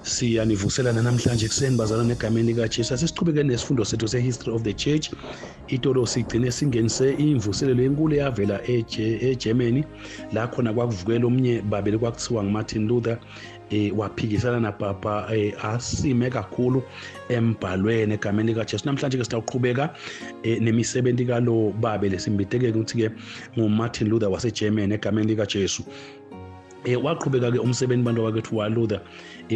Siyanivusela namhlanje ekuseni bazalwane egameni likaJesu. Asesiqhubeke nesifundo sethu se-History of the Church. Itolo sigcine singenise imvuselelo enkulu eyavela eGermany, la khona kwakuvukela omnye babili kwakuthiwa nguMartin Luther, waphikisana napapa, asime kakhulu embhalweni egameni likaJesu. Namhlanje ke sitawuqhubeka nemisebenzi kalo babe lesimbiteke ukuthi ke nguMartin Luther waseGermany egameni likaJesu. Waqhubeka ke umsebenzi bantu bakethu waLuther,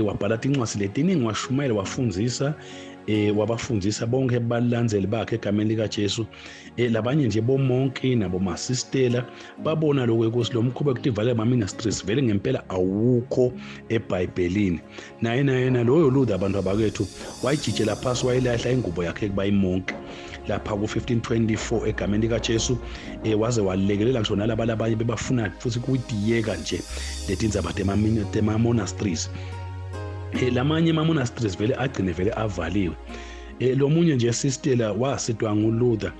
wabhala tincwadi letiningi, washumayela, wafundzisa, wabafundzisa bonke balandzeli bakhe egameni likaJesu. Labanye nje bomonki nabomasistela babona lokho ukuthi lo mkhuba kutivalela ama-ministries vele ngempela awukho eBhayibhelini. Naye naye loyo Luther, abantu abakethu, wayijijela phasi, wayilahla ingubo yakhe kuba imonki lapha ku-1524 egameni likaJesu, waze walekelela ngisho nalaba labanye bebafuna futhi kuyidiyeka nje letindzaba tema-monasteries. Lamanye ama-monasteries vele agcine vele avaliwe. Lo munye nje sistela wasitwa nguLuther,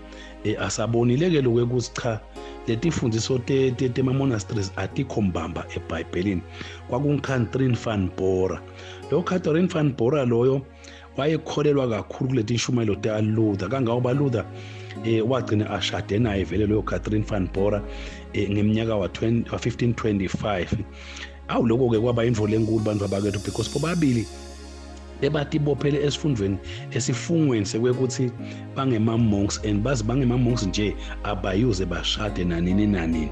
asabonile-ke lokho ukuthi cha, letifundiso tema-monasteries atikho mbamba eBhayibhelini. KwakunguCatherine van Bora lo. Catherine van Bora loyo wayekholelwa kakhulu kuleti nshumayelo taLuther, kangangoba Luther wagcina ashade naye vele loyo Catherine van Bora ngeminyaka wa-1525. Awu, lokho-ke kwaba intfo lenkulu, bantu abakethu, because bobabili bebatibophele esifundweni, esifungweni sekwekuthi bangema-monks, and bazi bangema-monks nje abayuze bashade nanini nanini.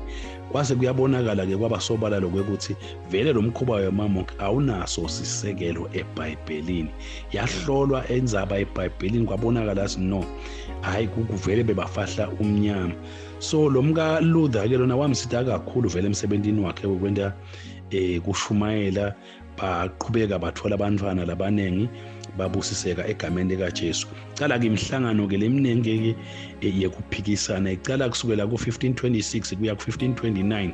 Kwase kuyabonakala-ke, kwaba sobala lokwekuthi vele lo mkhuba wema-monk awunaso sisekelo eBhayibhelini. Yahlolwa endzaba eBhayibhelini, kwabonakala athi no, hhayi, kuvele bebafahla umnyama. So lo mka Luther ke lona wamsita kakhulu vele emsebentini wakhe wokwenta kushumayela. Baqhubeka bathola abantwana labaningi, babusiseka egameni likaJesu. Cala ke imihlangano ke leminingi ke yekuphikisana, icala kusukela ku-1526 kuya ku-1529.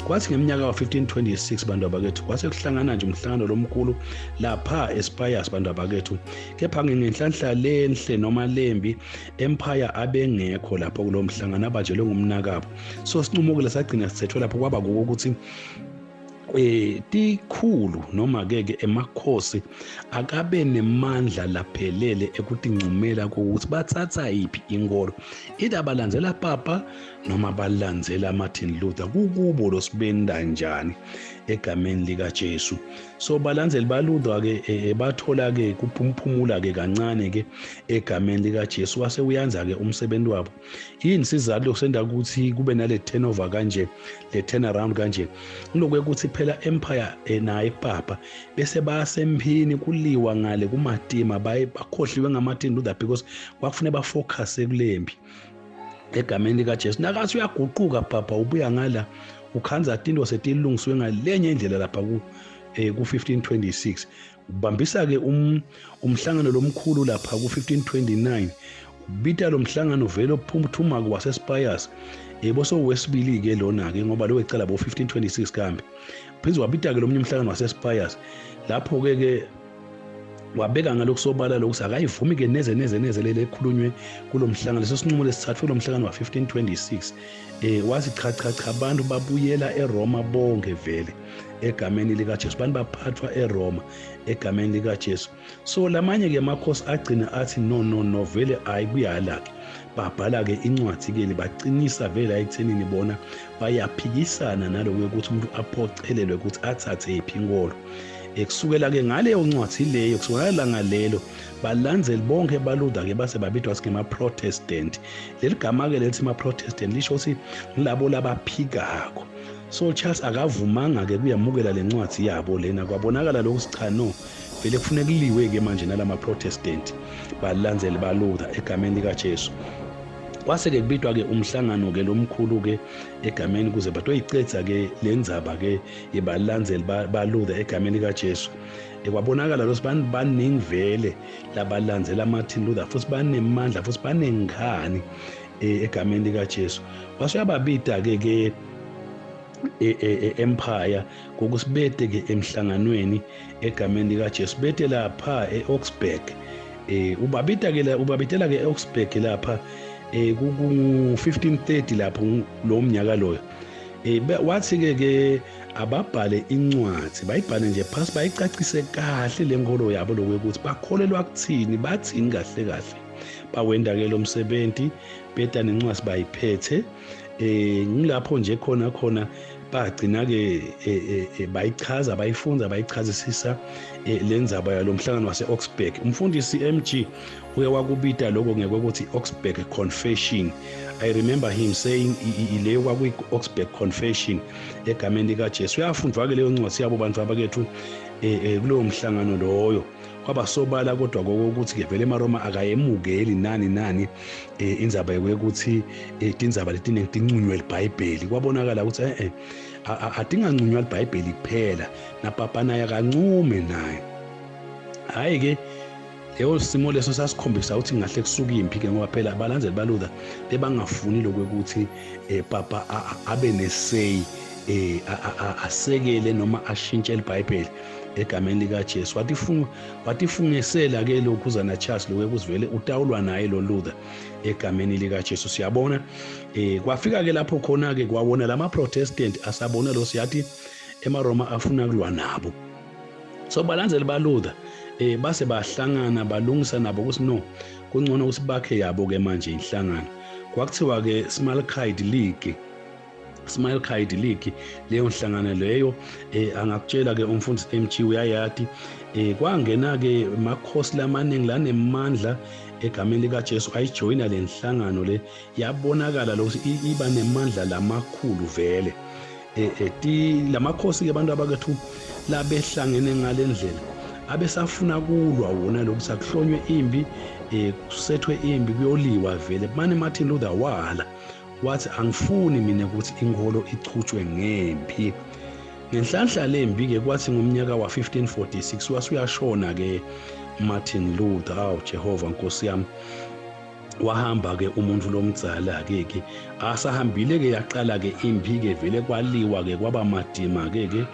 Kwathi ngeminyaka wa-1526, bantu abakethu, kwase kuhlangana nje umhlangano lomkhulu lapha eSpires, bantu abakethu. Kepha ngenhlanhla lenhle noma lembi, empire abengekho lapho kulo mhlangano, abanjelwe ngumnakabo. So sinqumo ke lesagcina sithethwe lapho kwaba ukuthi tikhulu noma ke ke emakhosi akabe nemandla laphelele ekutincumela ukuthi bathatha yiphi inkolo, either balandzela papa noma balandzela Martin Luther, kukubo losibenda njani egameni likaJesu. So balandzeli baLuther ke bathola ke kuphumphumula ke kancane ke egameni likaJesu, wase uyanza ke umsebenzi wabo. Yini sizathu lokusenda ukuthi kube nale turnover kanje, le turnaround kanje? Ngilokhu ukuthi phela empire naye papa bese basemphini, kuliwa ngale kumatima, baye bakhohliwe ngaMartin Luther because kwakufanele bafocus kulempi egameni likaJesu. Nakathi uyaguquka papa, ubuya ngala ukhanza tinto setilungisiwe ngalenye indlela lapha ku 1526. Ubambisa ke umhlangano lomkhulu lapha ku 1529, ubita lo mhlangano vele ophuthuma waseSpires, yebo, sowesibili ke lona ke, ngoba lo wecala bo 1526 kambe. Phinde wabita ke lomnye umhlangano waseSpires, lapho ke ke wabeka ngalokusobala lokuthi akayivumi ke neze neze neze lele ekhulunywe kulo mhlangano, leso sinqumo lesithathwe kulo mhlangano wa-1526. Wathi cha cha cha, abantu babuyela eRoma bonke vele egameni likaJesu, abantu baphathwa eRoma egameni likaJesu. So lamanye ke amakhosi agcina athi no no no, vele hayi, kuyala ke. Babhala ke incwadi ke, bacinisa vele ekuthenini bona bayaphikisana naloko ukuthi umuntu aphocelelwe ukuthi athathe iphi inkolo. Kusukela ke ngaleyo ncwadi leyo, kusukela langa lelo, balandzeli bonke baLuther ke base babitwa ngema-Protestant. Leli gama ke lethi ma-Protestant lisho ukuthi ngilabo labaphikako. So Charles akavumanga ke kuyamukela le ncwadi yabo lena. Kwabonakala lokhu, cha, no, vele kufuneka kuliwe ke manje nalama Protestant, balandzeli baLuther egameni likaJesu. Kwase ke kubitwa ke umhlangano ke lomkhulu ke egameni kuze batoyicedza ke le ndzaba ke yebalandzeli baLuther egameni likaJesu. Kwabonakala lo bantu baningi vele labalandzela Martin Luther, futhi banemandla, futhi banenkhani egameni likaJesu. Wase uyababita ke ke empire ngokusibete ke emhlanganweni egameni likaJesu, bete lapha eAugsburg. Ubabita ke, ubabitela ke eAugsburg lapha ku 1530 lapho lo mnyaka loyo. Wathi ke ke Ababhale incwadi, bayibhale nje phasi, bayicacise kahle le nkolo yabo lokwekuthi bakholelwa kuthini, bathini kahle kahle. Bawenda-ke lo msebenzi, beta nencwadi bayiphethe. Ngilapho nje khona khona bagcina-ke bayichaza, bayifunza, bayichazisisa le ndzaba yalo mhlangano wase-Augsburg. Umfundisi MG uye wakubita lokho ngekokuthi Augsburg Confession. I remember him saying leyo kwakuyi-Augsburg Confession egameni likaJesu. Uyafundwa-ke leyo ncwadi yabo bantu abakethu kulowo mhlangano loyo. Kwaba sobala kodwa kokuthi ke vele emaRoma akayemukeli nani nani indzaba yokuthi tindzaba letiningi tincunywe liBhayibheli. Kwabonakala ukuthi atingancunywa liBhayibheli kuphela, napapa naye akancume naye. Hhayi ke leyo simo leso sasikhombisa ukuthi ngahle kusuke impi ke, ngoba phela abalandzeli baLuther bebangafuni lokwekuthi papa abe nesay, asekele noma ashintshe iBhayibheli egameni likaJesu. Watifungisela ke lokhuzana Charles lokwekuthi vele utawulwa naye lo Luther egameni likaJesu. Siyabona kwafika ke lapho khona ke kwawona lama Protestant asabona lo siyathi emaRoma afuna kulwa nabo. So balandzeli baLuther base bahlangana balungisa nabo ukuthi no, kungcono ukuthi bakhe yabo ke manje inhlangano. Kwakuthiwa ke Smalcald League, Smalcald League leyo nhlangano leyo. Angakutshela ke umfundisi MG uyayati. Kwangena ke makhosi lamaningi lanemandla egameni likaJesu ayijoyina le nhlangano le, yabonakala lokuthi iba nemandla lamakhulu vele. Lamakhosi ke abantu abakethu labehlangene ngalendlela abesafuna kulwa wona lokuthi akuhlonywe impi, kusethwe impi kuyoliwa vele. Mane Martin Luther wala, wathi angifuni mina ukuthi inkolo ichutshwe ngempi. Ngenhlanhla lembi ke kwathi ngomnyaka wa-1546 wasuyashona ke Martin Luther. Awu Jehova Nkosi yami, wahamba ke umuntu lomdzala ke ke asahambile ke yaqala ke impi ke vele, kwaliwa ke kwaba madima ke ke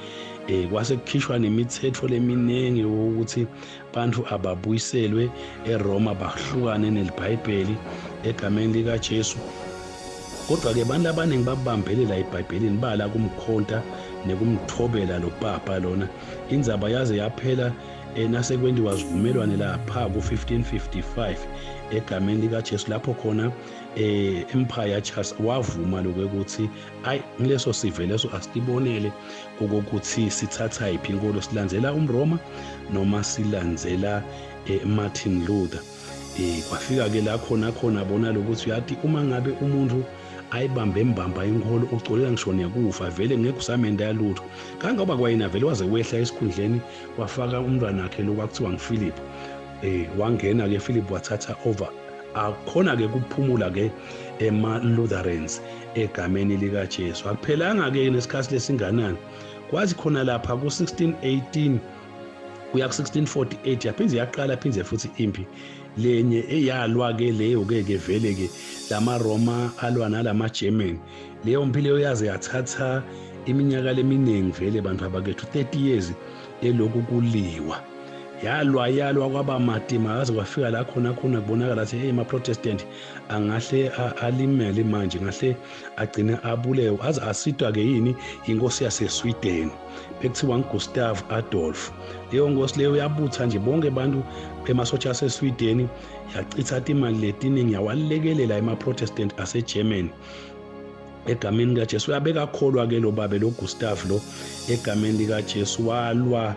kwase kukhishwa nemithetho leminingi ukuthi bantu ababuyiselwe eRoma bahlukane neliBhayibheli egameni likaJesu. Kodwa ke abantu abaningi babambelela eBhayibhelini, bala kumkhonta nekumthobela lo papa lona. Indzaba yaze yaphela nasekwentiwa sivumelwane lapha ku-1555 egameni likaJesu, lapho khona Empire Charles wavuma lokuthi ayi ngileso sive leso asitibonele kokuthi sithatha yiphi inkolo, silandzela umRoma noma silandzela Martin Luther. Kwafika ke la khona khona bona lokuthi uyathi uma ngabe umuntu ayibambe mbamba inkolo ucolela ngisho nekufa, vele ngeke usamenda yalutho. Kangoba kwayena vele waze wehla esikhundleni, wafaka umntwana wakhe lo kwakuthiwa nguPhilip. Wangena ke Philip wathatha over, akhona ke kuphumula ke ema Lutherans egameni likaJesu. Akuphelanga ke nesikhathi lesinganani, kwathi khona lapha ku-1618 kuya ku-1648 yaphinde yaqala phinde futhi impi lenye eyalwa ke leyo ke ke vele ke lamaRoma alwa nalama German. Leyo mpi leyo yaze yathatha iminyaka leminingi vele bantu abakethu, 30 years eloku kuliwa. Yalwa yalwa kwaba matima, kaze kwafika la khona khona kubonakala ukuthi hey, ama-Protestant angahle alimele manje, ngahle agcine abulewe. Aze asitwa ke yini inkosi yaseSweden bekuthiwa nguGustav Adolf. Leyo nkosi leyo yabutha nje bonke abantu emasotsha aseSweden, yachitha imali letiningi, yawalekelela ema-Protestant aseGermany egameni likaJesu. Uyabeka kholwa ke lo babe lo Gustav lo egameni likaJesu, walwa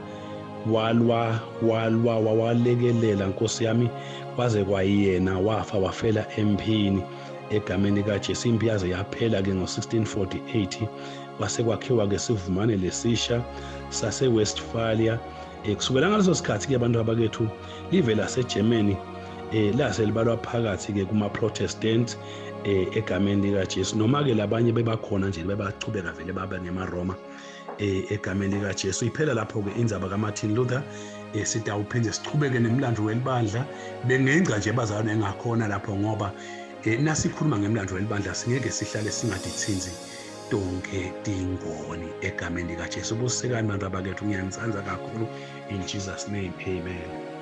walwa walwa wawalekelela Nkosi yami kwaze kwayena wafa, wafela emphini egameni likaJesu. Impi yaze yaphela ke ngo-1648, kwase kwakhiwa ke sivumane lesisha sase-Westphalia. Kusukela ngaleso sikhathi ke abantu abakethu live laseGermany lase libalwa phakathi ke kuma-Protestant egameni likaJesu, noma ke labanye bebakhona nje bebachubeka vele babe ngemaRoma egameni likaJesu. Iphela lapho ke indzaba kaMartin Luther. Sitawuphinde sichubeke nemlando welibandla bengengca nje bazalwane engakhona lapho, ngoba nasikhuluma ngemlando welibandla singeke sihlale singadithinzi tonke tingoni egameni likaJesu. Busekani bantu abakethu, ngiyanitsandza kakhulu in Jesus name, amen.